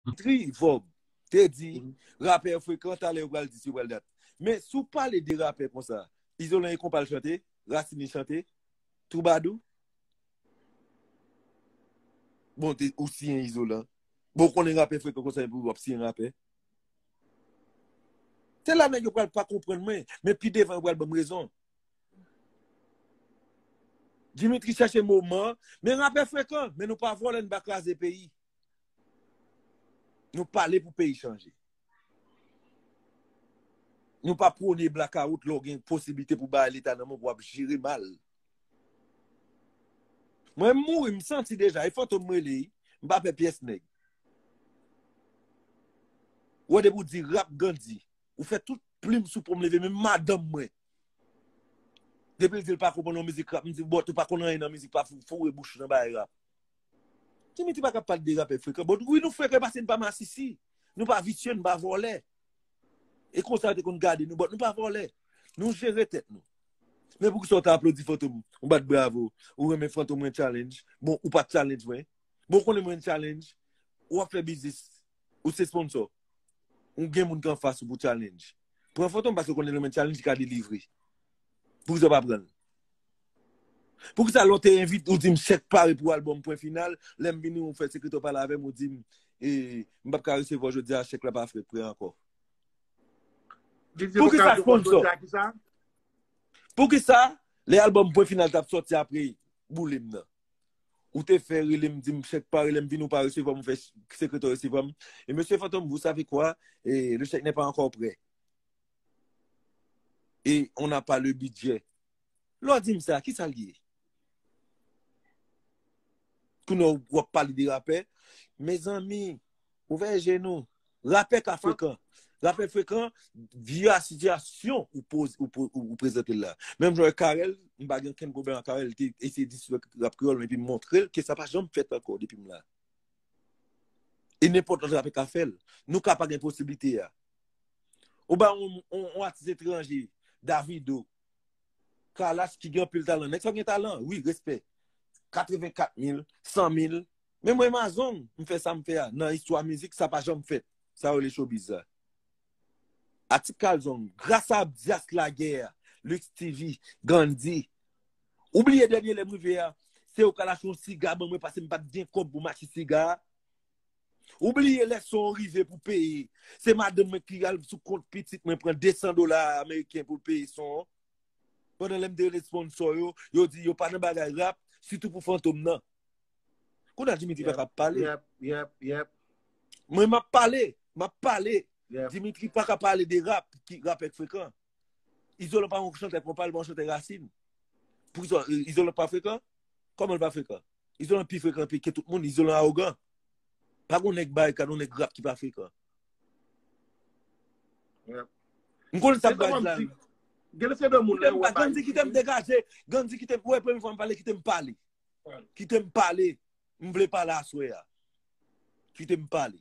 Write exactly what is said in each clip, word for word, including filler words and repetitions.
Dimitri Vorbe te di, rapè frekan, talè yo pral di si yo pral dat. Men si w pale de rapè konsa, Izolan e konpa l chante, Rasin li chante, Twoubadou. Bon, te, ou siyen Izolan. Bon, ou konnen rapè frekan konsa, epi w ap siyen rapè. Se la nèg yo pral pa konprann mwen, men pi devan yo pral ban m rezon. Dimitri chèche moman, men rapè frekan, men nou pa vòlè, nou pa kraze peyi. Nou pale pou peyi chanje. Nou pa pwone blakawout lè w gen posiblite pou bay leta nan men w pou w ap jere mal. Mwen m mouri, m santi deja, e fantom m rele, m pa pè pyès nèg. Ou wè depi w di rap Gandhi, ou fè tout plim sou po m leve, menm madanm mwen. Depi l di l pa konprann yon mizik rap, m di, "Bòt, ou pa konn anyen nan mizik, pa fou, foure bouch nan bagay rap." Dimitri pa ka pale de rapè frekan. Bon, wi, nou frekan paske nou pa masisi. Nou pa visye, nou pa vòlè. E konsa yo te konn gade nou, bòt, nou pa vòlè. Nou jere tèt nou. Men poukisa w ta aplodi Fantom, ou bat bravo, ou renmen Fantom mwen challenge. Bon, ou pa challenge mwen. Bon, ou konnen mwen challenge, ou ap fè biznis, ou se sponsor. Ou gen moun ki anfas ou pou challenge. Pran Fantom paske ou konnen nan men challenge li ka delivre. Poukisa w pa pran l? Poukisa lè w te envite, ou di m chèk pare pou albòm pwen final, lè m vini ou fè sekretè w pale avè m, ou di m, e, m p ap ka resevwa jodi a, chèk la pa fèt prè ankò. Poukisa sponsor? Poukisa lè albòm pwen final t ap sòti apre boule m nan? Ou te fè rele m, di m chèk pare, lè m vini ou pa resevwa m, ou fè sekretè resevwa m. Et monsieur Fantôme, vous savez quoi? Et le chèque n'est pas encore prêt. Et on n'a pas le budget. Lè w di m sa, kisa l ye? Kounye a w ap pale de rapè. Mezanmi, ouvè je nou. Rapè ka frekan. Rapè frekan, via sitiyasyon ou poz, ou, po- ou, ou prezante l la. Menm jan Karèl, m pa gen okenn pwoblèm ak Karèl, li te eseye disrespè rap kreyòl, men epi m montre l ke sa pa janm fèt ankò depi m la. E nenpòt lòt rapè ka fè l. Nou ka pa gen posiblite a. Ou ba yon, yon, yon atis etranje, Davido, Kalash ki gen anpil talan. Nèg sa gen talan, wi, respè. Katrevenkat mil, san mil. Men mwen Mazong, m fè sa m fè a. Nan istwa mizik, sa pa janm fèt. Sa yo rele showbiz la. Atik Kalzong, gras a Dyas Lagè, Lux T V, Gandhi. Ou bliye dènye lè m rive a, se yo k al achte yon siga ban mwen paske m pa t gen kòb pou m achte siga a. Ou bliye lè son rive pou peye. Se madanm mwen ki al sou kont pitit mwen pran de san dola ameriken pou l peye son an. Pandan lè m te rele sponsor yo, yo di yo pa nan bagay rap, sitou pou Fantom nan. Kounye a Dimitri pa ka pale. Yep, yep, yep. Mwen m ap pale, m ap pale. Dimitri pa ka pale de rap, ki rapè k frekan. Izolan pa yon chantè konpa, li pa yon chantè rasin. Poukisa Izolan pa frekan? Kòman l pa frekan? Izolan pi frekan pi ke tout moun, Izolan awogan. Pa gon nèg barikad, yon nèg rap ki pa frekan. M konnen sa m pral di la. Gen se de moun la, Gandhi kite m degaje, Gandhi kite m, wè premye fwa m pale, kite m pale. Kite m pale. M vle pale aswè a. Kite m pale.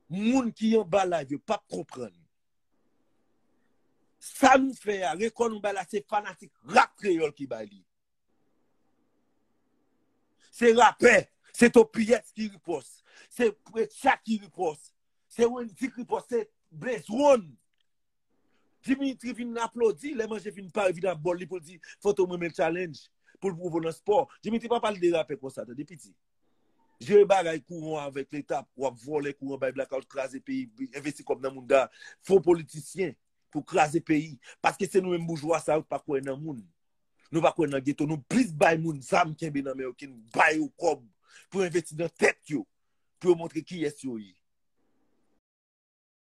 Moun ki anba live yo p ap konprann. Sa nou fè a, rekò nou bay la, se fanatik rap kreyòl ki bay li. Se rapè, se Topiyès ki ripòs, se Precha ki ripòs, se Wendy ki ripòs, se Blaze One. Dimitri vin aplodi, lè manje vin pare, vin ap bò l, li pou l di, Fantom renmen challenge, pou l pwouve w nan spò. Dimitri pa pale de rapè konsa, tande piti. Jere bagay kouran avèk leta, w ap vòlè kouran, bay blakawout, kraze peyi, envesti kòb nan moun da, fo politisyen pou kraze peyi. Paske se nou menm boujwa sa yo k pa kwè nan moun. Nou pa kwè nan geto, nou plis bay moun zam kenbe nan men yo ke n bay yo kòb pou envesti nan tèt yo, pou yo montre kiyès yo ye.